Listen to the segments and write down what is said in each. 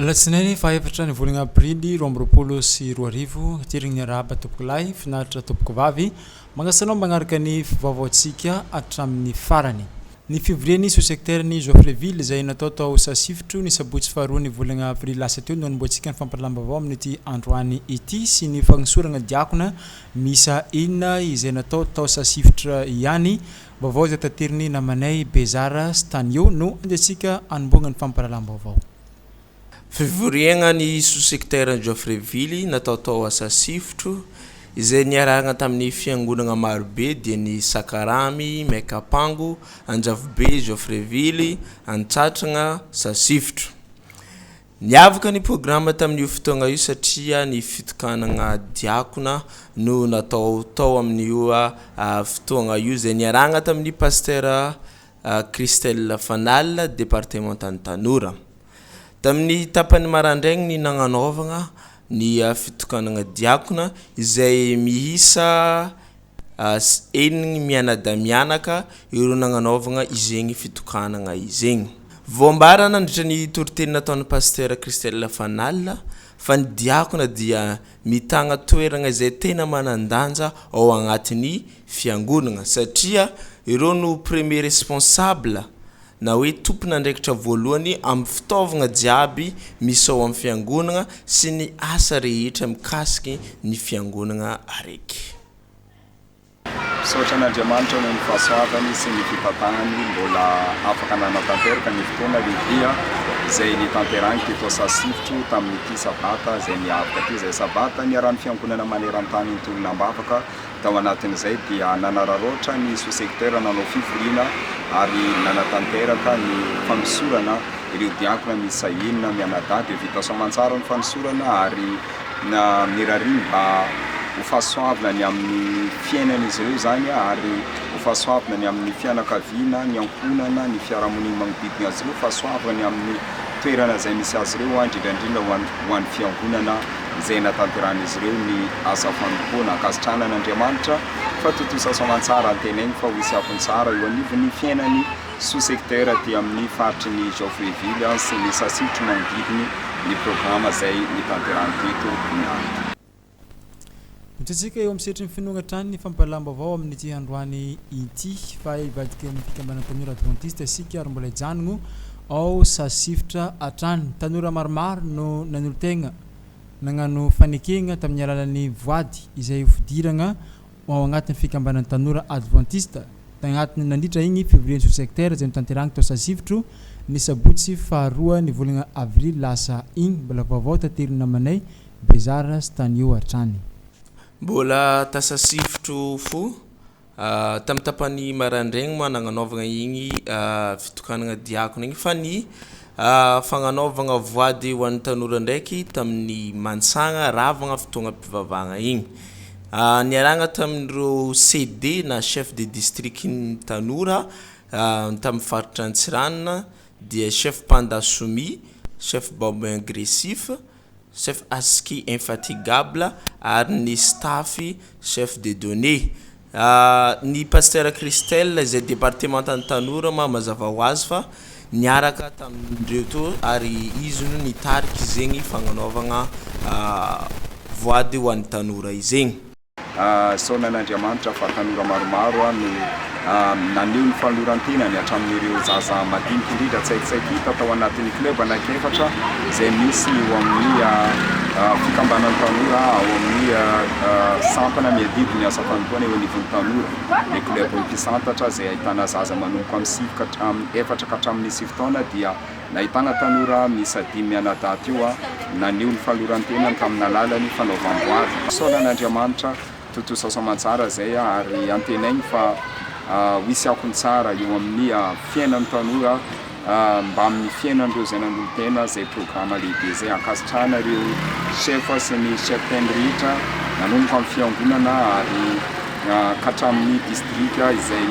Alatsinainy fahaefatra ny volana aprily 2022, Terigny miarahaba tompokolahy, finaritra tompokovavy, magnasa anao magnaraka ny vaovaontsika hatramin'ny farany. Ny fivorian'ny sous-secteur-n'i Joffreville izay natao tao Sasifotro ny sabotsy faharoa ny volana aprily lasa teo no hanombohantsika ny fampahalalam-baovao amin'ity androany ity sy ny fagnosorana diakona miisa enina izay natao tao Sasifotra ihany. Vaovao izay taterin'ny namanay Bezara Stanio no andehantsika hanombohana ny fampahalalam-baovao. Fivoriagna ny sous-secteur Joffreville natao tao Asasifotro izay niarahana tamin'ny fiangonagna marobe dia ny Sakaramy, Mekapango, Anjavobe, Joffreville, Antsatragna, Sasifotro. Niavaka ny programa tamin'io fotoagna io satria ny fitokanagna diakona no natao tao amin'io fotoagna io izay niarahana tamin'ny Pasteur Christelle Fanal, departemantan'ny tanora. Tamin'ny tapany maraindraigny ny nagnanaovagna ny fitokanagna diakona izay miisa enigny mianadahy mianaka ireo nagnanaovagna izegny fitokanagna izegny. Voambara nandritra ny toriteny nataon'ny Pasteur Christelle Fanal fa ny diakona dia mitagna toeragna izay tena manan-danja ao agnatin'ny fiangonagna satria ireo no premier responsable na hoe tompon'andraikitra voalohany amin'ny fitaovagna jiaby misy ao amin'ny fiangonagna sy ny asa rehetra mikasiky ny fiangonagna araiky. Misaotra an'Andriamanitra noho ny fahasoavany sy ny fitantanany mbola afaka nanatanteraka ny fotoana lehibe izay nitanterahiny teto Asasifotro tamin'ity Sabata izay niavaka ity, izay Sabata niarahan'ny Fiangonana maneran-tany nitolona am-bavaka. Tao anatin'izay dia nanararaotra ny sous-secteur nanao fivoriana ary nanatanteraka ny fanosorana ireo diakona miisa enina mianadahy dia vita soamantsara ny fanosorana ary Mirariana mba ho fahasoavina ny amin'ny fiainan'izy ireo izany ary ho fahasoavina ny amin'ny fianakaviana, ny ankohonana, ny fiarahamonina magnodidina azy ireo, fahasoavina ny amin'ny toerana izay misy azy ireo, indrindra indrindra ho an'ny ho an'ny fiangonana izay natanterahan'izy ireo ny asa fanompoana. Ankasitrahana an'Andriamanitra fa tontosa soamantsara, antenainy fa ho hisy akony tsara eo anivon'ny fiainany Sous secteur aty amin'ny faritry ny Geoffreyville sy ny Sasitry manodidiny ny programa izay nitanterahany teto niaraka. Hoentintsika eo amin'ny sehatry ny finoana hatrany ny fampahalalam-baovao amin'ity androany ity fa hivadika amin'ny fikambanan'ny tanora advantista isika ary mbola hijanogno ao Sasifotra hatrany. Tanora maromaro no nanolo-tegna nagnano fanekegna tamin'ny alalan'ny voady izay ho fidiragna ho ao agnatin'ny fikambanan'ny tanora advantista tagnatiny nandritra igny fivorian'ny sous-secteur izay notanterahigny tao Sasivotro ny sabotsy faharoa ny volagna avrily lasa igny. Mbola vaovao taterin'ny namanay Bezara Stanio hatrany. Mbola ta Sasivotro fo Tamin'ny tapany maraindraigny moa nagnanaovagna igny fitokanagna diakona igny fa ny fagnanaovagna voady ho an'ny tanora ndraiky tamin'ny mantsagna ravagna fotoagnam-pivavahagna igny. Niarahagna tamin'ireo CD na chef de district-n'ny tanora tamin'ny faritra Antsiranana dia chef Panda Soumi, chef Baobin Agressif, Chef Asky Infatigable ary ny staff Chef de Données. Ny Pasitera Christelle izay departemantan'ny tanora ma mazava ho azy fa niaraka tamin'ireo teo ary izy no nitarika izegny fagnanaovagna voady ho an'ny tanora izegny. Isaorana an'Andriamanitra fa tanora maromaro no naneho ny fanoloran-tenany hatramin'ireo zaza madinika indrindra tsy haiko hita tao anatin'ny club anankiefatra izay misy eo amin'ny fikambanan'ny tanora ao amin'ny sampana miadidy ny asa fanompoana eo anivon'ny tanora, ny club Mpisantatra izay ahitana zaza manomboka amin'ny sivy ka hatramin'ny efatra ka hatramin'ny sivy taona dia Nahitana tanora miisa dimy mianadahy teo naneho ny fahaloran-tenany tamin'ny alalan'ny fanaovam-boady. Isaorana an'Andriamanitra, tontosa soamantsara izay ary antenainy fa ho hisy akony tsara eo amin'ny fiainan'ny tanora mbamin'ny fiainan'ireo izay nanolo-tena izay programa lehibe izay. Ankasitrahana ireo chef sy ny cheftaine rehetra nanomboka amin'ny fiangonana ary ka hatramin'ny distrika izay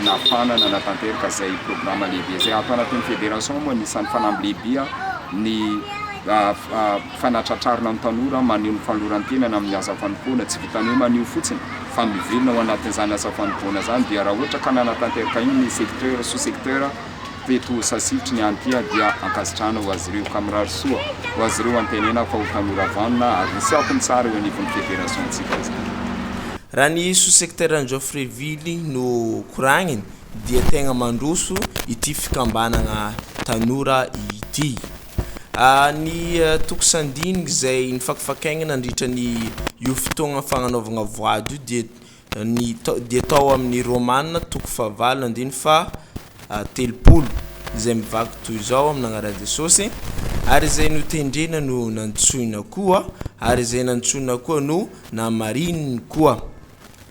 nahafahana nanatanteraka izay programa lehibe izay. Ato anatin'ny fédération moa anisan'ny fanamby lehibe ny fanatratrarana ny tanora maneho ny fanoloran-tenana amin'ny asa fanompoana. Tsy vitan'ny hoe maneho fotsiny fa mivelona ao anatin'izany asa fanompoana izany dia raha ohatra ka nanatanteraka iny ny secteur, sous secteur. Teto Sasivitry ny an'ity dia ankasitrahana ho azy ireo ka mirary soa ho azy ireo antenena fa ho tanora vanona ary hisy akony tsara eo anivon'ny federation-ntsika izany. Raha ny sous-secteur Joffreville no koragniny dia tegna mandroso ity fikambanagna tanora ity. Ny toko sy andininy izay nifakifakaigna nandritra ny io fotoagna fagnanaovagna voady io dia Ny dia tao amin'ny Romana toko fahavalo andininy faha 30 izay mivaky toy izao amin'ny anaran'i Jesosy, Ary izay notendrena no nantsoina koa, ary izay nantsoina koa no namarininy koa,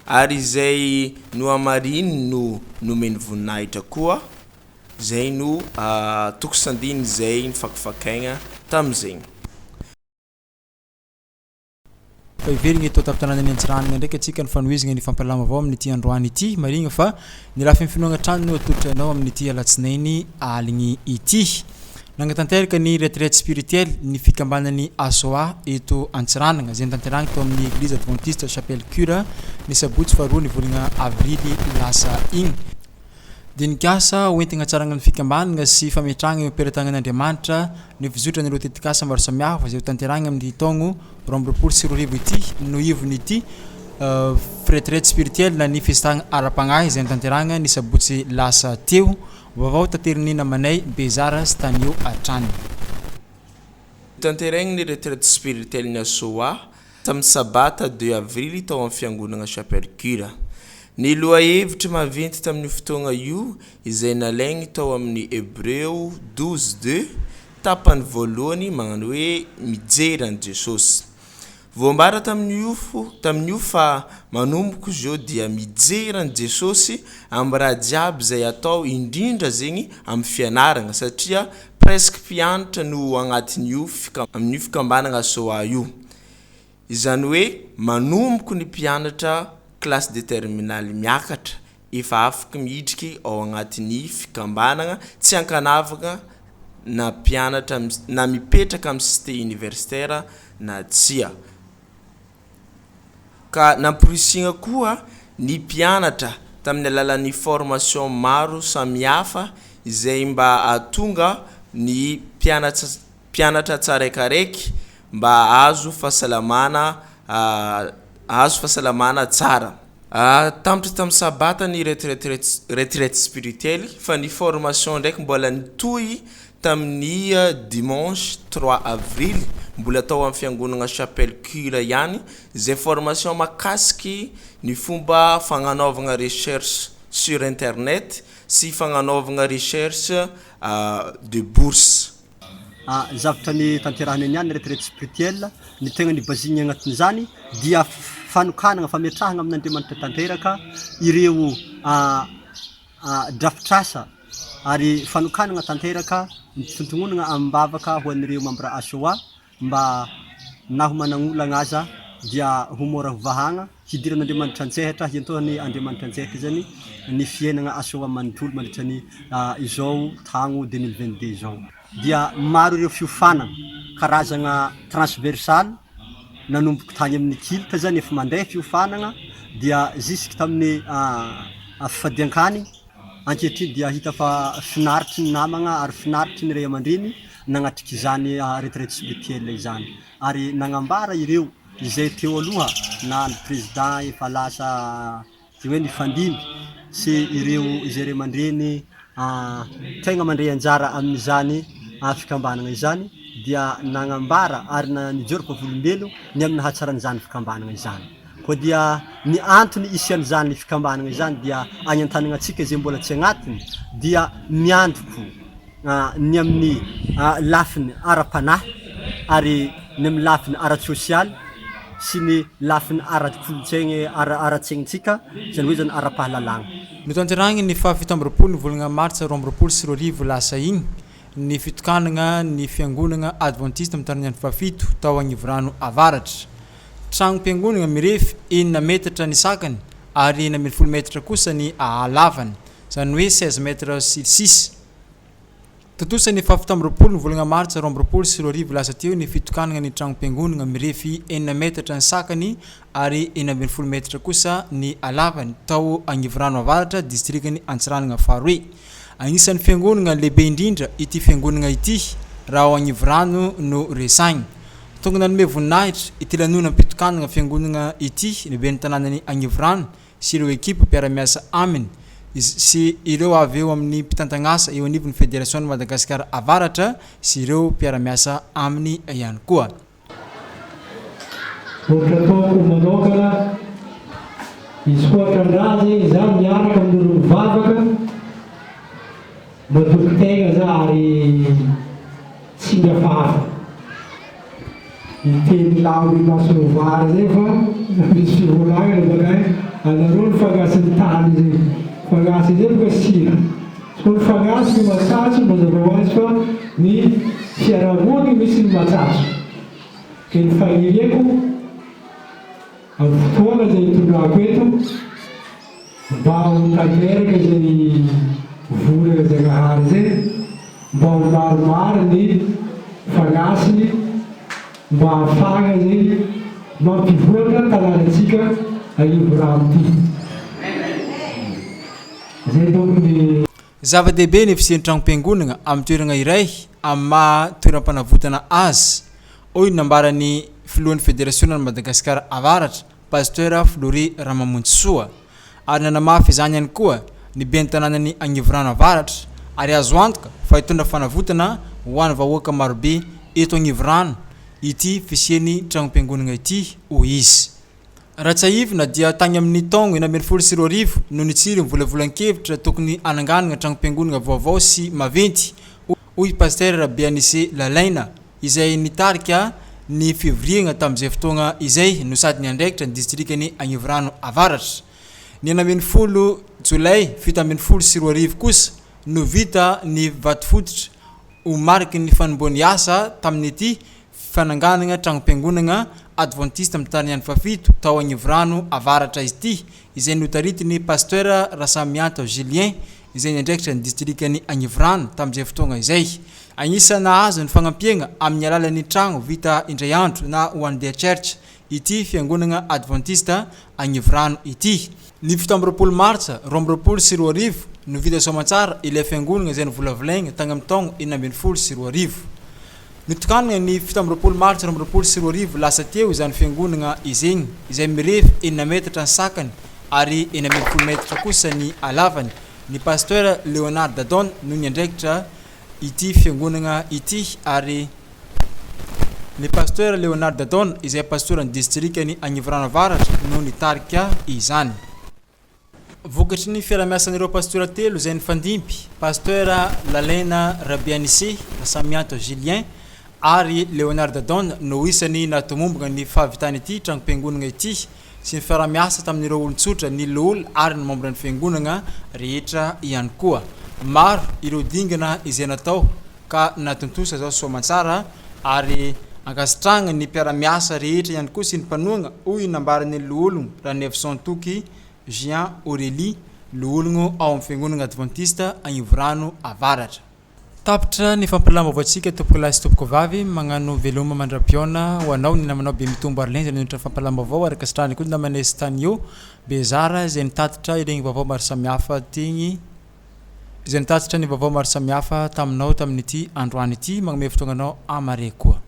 ary izay nohamarininy no nomeny voninahitra koa. Izay no toko sy andininy izay nifakifakaigna tamin'izegny. Fa hiverigna eto an-tampon-tanànan'i Antsiranana ndraiky antsika ny fanohizagna ny fampahalalam-baovao amin'ity androany ity. Marihigna fa ny lafiny finoagna hatrany no atolotra anao amin'ity alatsinainy aligny ity. Nagnatanteraka ny retraite spirituelle ny fikambanan'ny ASOA eto Antsiranana izay notanterahigna tao amin'ny Eglise Adventiste Chapelle Cure ny sabotsy faharoa ny volagna avrily lasa igny. Dinik'asa ho entigna hatsaragna ny fikambanagna sy fametrahagna eo am-pelatanan'Andriamanitra ny fizotran'ireo tetikasa maro samihafa izay ho tanterahigna amin'ity taogno 2022 ity no ivon'ity retraite spirituelle na ny fisintahagna ara-pagnahy izay notanterahigna ny sabotsy lasa teo. Vaovao taterin'ny namanay Bezara sy Tanio hatrany. Notanterahigna ny retraite spirituelle-n'ny ASOA Tamin'ny sabata deux avrily tao amin'ny fiangonana Chapelle Cura. Ny lohahevitry maventy tamin'io fotoagna io izay nalaigny tao amin'ny Hebreo 12 deux, tapany voalohany magnano hoe Mijery an'i Jesosy. Voambara tamin'io tamin'io fa manomboko izao dia mijery an'i Jesosy amin'ny raha jiaby izay atao indrindra zegny amin'ny fianaragna satria presque mpianatra no agnatin'io amin'io fikambanagna SOA io. Izany hoe manomboko ny mpianatra classe de terminale miakatra efa afaky midriky ao agnatin'ny fikambanagna tsy ankanavaka na mpianatra na mipetraka amin'ny cité universitaire na tsia. Ka namporisihina koa ny mpianatra tamin'ny alalan'ny formation maro samihafa izay mba hahatonga ny mpianatra mpianatra tsaraikaraiky mba hahazo fahasalamana hahazo fahasalamana tsara. Tampitra tamin'ny sabata ny retraite retraite spirituelle fa ny formation ndraiky mbola nitohy tamin'ny dimanche trois avril mbola tao amin'ny fiangonana chapelle cure ihany izay formation makasiky ny fomba fagnanaovagna recherche sur internet sy fagnanaovagna recherche de bourse. Zavatra nitanterahana niany ny retraite spirituelle, ny tegna nibazigny agnatin'izany dia fanokanana, fametrahana amin'Andriamanitra tanteraka ireo drafitr'asa ary fanokanana tanteraka ny fitontononana amim-bavaka ho an'ireo mambra ASOA mba naho managn'olagna aza dia ho mora ho vahagna, hidiran'Andriamanitra an-tsehatra, hiantohan'ny Andriamanitra an-tsehatra zany ny fiainagna ASOA manontolo mandritra ny izao taogno 2022 izao. Dia maro ireo fiofanana karazagna transversal nanomboka tany amin'ny culte zany efa mandeha fiofanagna dia jusque tamin'ny fifadian-kanigny, ankehitriny dia hita fa finaritry ny namagna ary finaritry ny ray aman-dreny nagnatrika izany retraite spirituelle izany ary nagnambara ireo izay teo aloha na ny président efa lasa izay hoe nifandimby sy ireo izay ray aman-dreny tegna mandray anjara amin'izany fikambanana izany dia nagnambara ary nijoro vavolombelo ny amin'ny hatsaran'izany fikambanana izany. Koa dia ny antony isian'izany fikambanana izany dia any an-tanànantsika izay mbola tsy agnatiny dia miandry ko ny amin'ny lafiny ara-panahy ary ny amin'ny lafiny ara-tsosialy sy ny lafiny ara-kolontsaigny ara-tsaignintsika, izany hoe izany ara-pahalalagna. Notanterahina ny faha 27 ny volana martsa 2022 lasa iny ny fitokanana ny fiangonana Advantista Mitarina Andro Fahafito tao Agnivorano Avaratra. Tragnom-piangonana mirefy enina metatra ny sakany ary 16 metatra kosa ny halavany, izany hoe 16 mètres sy sisa. Tontosa ny faha 27 ny volana martsa 2022 lasa teo ny fitokanana ny tragnom-piangonana mirefy enina metatra ny sakany ary 16 metatra kosa ny halavany tao Agnivorano Avaratra, distrikan'i Antsiranana faharoe. Agnisan'ny fiangonagna lehibe indrindra ity fiangonagna ity raha ao Agnivorano no resahigna. Tonga nanome voninahitra ity lanonam-pitokanagna fiangonagna ity ny ben'ny tanànan'i Agnivorano sy ireo ekipa mpiara-miasa aminy sy ireo avy eo amin'ny mpitantagn'asa eo anivon'ny Federasion'i Madagasikara Avaratra sy ireo mpiara-miasa aminy ihany koa. Ohatra ataoko manokana, izy koa trandraha zegny za miaraka amin'olo mivavaka, matoky tegna za ary tsy mihafahafa. Hiteny lavo imason'ny vary zay fa misy fivolagnana baka agny, anareo ny fagnasin'ny tany zay, fagnasy zay boka sira, tsy koa ny fagnasy no matsatso mazava ho azy fa ny fiarahamonigny misy ny matsatso, ke ny fagniriako amin'ny fotoagna zay hitondrako eto mba ho tanteraka izay volana Zagnahary zay, mba ho maromaro ny fagnasiny mba hahafahagna zegny mampivoatra tanànantsika Agnivorano ty. Zay donc ny. Zava-dehibe ny fisian'ny tragnom-piangonana amin'ny toerana iray amin'ny maha toeram-panavotana azy, hoy ny nambaran'ny filohan'ny federasionan'i Madagasikara Avaratra, Pasteur Flory Ramamonjisoa, ary nanamafy izany ihany koa ny ben'ny tanànan'i Agnivorano Avaratra, ary azo antoka fa hitondra fanavotana ho an'ny vahoaka marobe eto Agnivorano ity fisian'ny tragnom-piangonana ity, hoy izy. Raha tsiahivina dia tany amin'ny taogno 2016 no nitsiry ny volavolan-kevitra tokony hananganana tragnom-piangonana vaovao sy maventy, hoy Pasteur Rabeanise Lalaina. izay nitarika ny fivoriagna tamin'izay fotoagna izay no sady niandraikitra ny distrikan'i Agnivorano Avaratra. Ny 16 jolay 2017 kosa no vita ny vatofototra ho mariky ny fanombohan'ny asa tamin'ity fananganagna tragnom-piangonagna Advantista Mitarignany Fahafito tao Agnivorano Avaratra ity izay notaritin'ny Pasteur Rasamianto Julien izay niandraikitra ny distrikan'i Agnivorano tamin'izay fotoagna izay. Anisan'ny nahazo ny fagnampiagna amin'ny alalan'ny tragno vita indray andro na One Day Church ity fiangonagna Advantista Agnivorano ity. Ny 27 martsa 2022 no vita soamantsara ilay fiangonagna izay novolavolaigna tagny amin'ny taogno 2016. Notokanagna ny 27 martsa 2022 lasa teo izany fiangonagna izegny izay mirefy enina metatra ny sakany ary 16 metatra kosa ny halavany. Ny Pasteur Léonard Dadon no niandraikitra ity fiangonagna ity ary ny Pasteur Léonard Dadon izay pastoran'ny distrikan'i Agnivorano Avaratra no nitarika izany. Vokatry ny fiarahamiasan'ireo pastora telo izay nifandimby, Pasteur Lalaina Rabeanise, Rasamianto Julien ary Léonard Dadon no isan'ny nahatomombana ny fahavitan'ity tragnom-piangonagna ity sy ny fiaraha-miasa tamin'ireo olon-tsotra, ny loholona ary ny mambran'ny fiangonana rehetra ihany koa. Maro ireo dingana izay natao ka nahatontosa izao soamantsara ary ankasitrahana ny mpiara-miasa rehetra ihany koa sy ny mpanohana hoy ny nambaran'ny loholona Ranaivoson Toky Jean Aurélie, loholona ao amin'ny fiangonana Advantista Agnivorano Avaratra. Tapitra ny fampahalalam-baovaontsika tompokolahy sy tompokovavy, magnano veloma mandra-pihaona ho anao ny namanao Bemitombo Arlin izay nanolotra ny fampahalalam-baovao ary ankasitrahana koa ny namanay Stanio Bezara izay nitatitra ireny vaovao maro samihafa teny izay nitatitra ny vaovao maro samihafa taminao tamin'ity androany ity, magnome fotoagna anao amare koa.